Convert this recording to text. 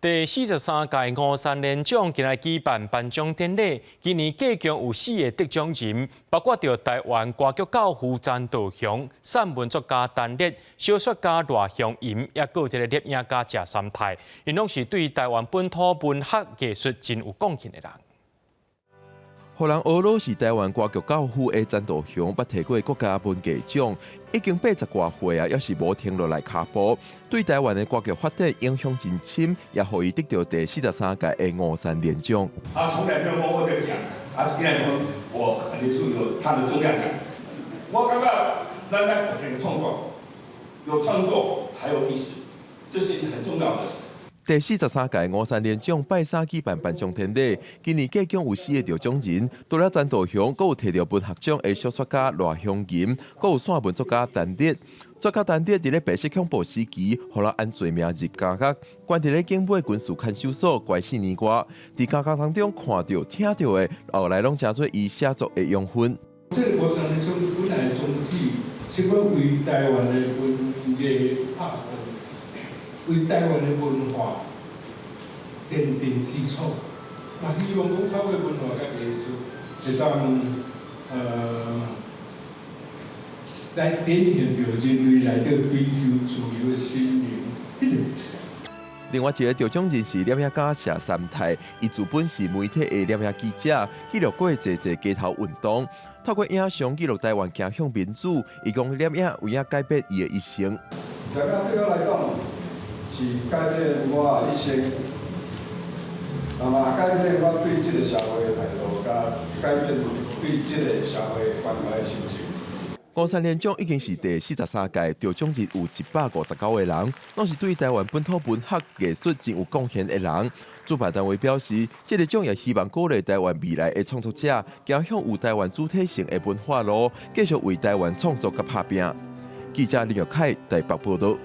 第43屆吳三連獎今日舉辦頒獎典禮，今年計共有四个得獎人，包括著台灣歌劇教父陳道雄、散文作家陳烈、小說家賴香吟，抑閣有這个攝影家謝三泰，𪜶攏是對台灣本土文學藝術真有貢獻的人。予人呵咾是台灣歌劇教父的陳道雄，捌提過國家文藝獎，已經80外歲啊，猶是無停落來跤步，對台灣的歌劇發展影響真深，也予伊得著第43屆的吳三連獎。他從來沒有摸過這個獎，他現在講我肯定是有他的重量感。我感覺咱來這個創作，有創作才有歷史，這是很重要的。第43屆吳三連獎拜三舉辦頒獎典禮，今年計共有四个得獎人，除了陳道雄，閣有提著文學獎的小說家賴香吟，閣有散文作家陳烈。作家陳烈佇咧白色恐怖時期，予人按罪名入監獄，關佇咧景尾軍事看守所關4年外，佇監獄當中看著、聽著的，後來攏成做伊寫作的養分。這个吳三連獎本來的宗旨是講為台灣的文藝拍為台灣的文化奠定基礎，嘛希望講透過文化佮藝術，會當來展現著人類內底追求自由的心靈。另外一个得獎人是攝影家謝三泰，伊自本是媒體的攝影記者，記錄過濟濟街頭運動，透過影像記錄台灣走向民主。伊講攝影有影改變伊的一生。攝影對我來講是改變我的一生，那麼改變我對這个社會的態度，佮改變對這个社會關懷的心情。吳三連獎已經是第43屆，得獎人有159個人，攏是對台灣本土文學藝術真有貢獻的人。主辦單位表示，這个獎也希望鼓勵台灣未來的創作者，走向有台灣主體性的文化路，繼續為台灣創作佮拍拚。記者林玉凱台北報導。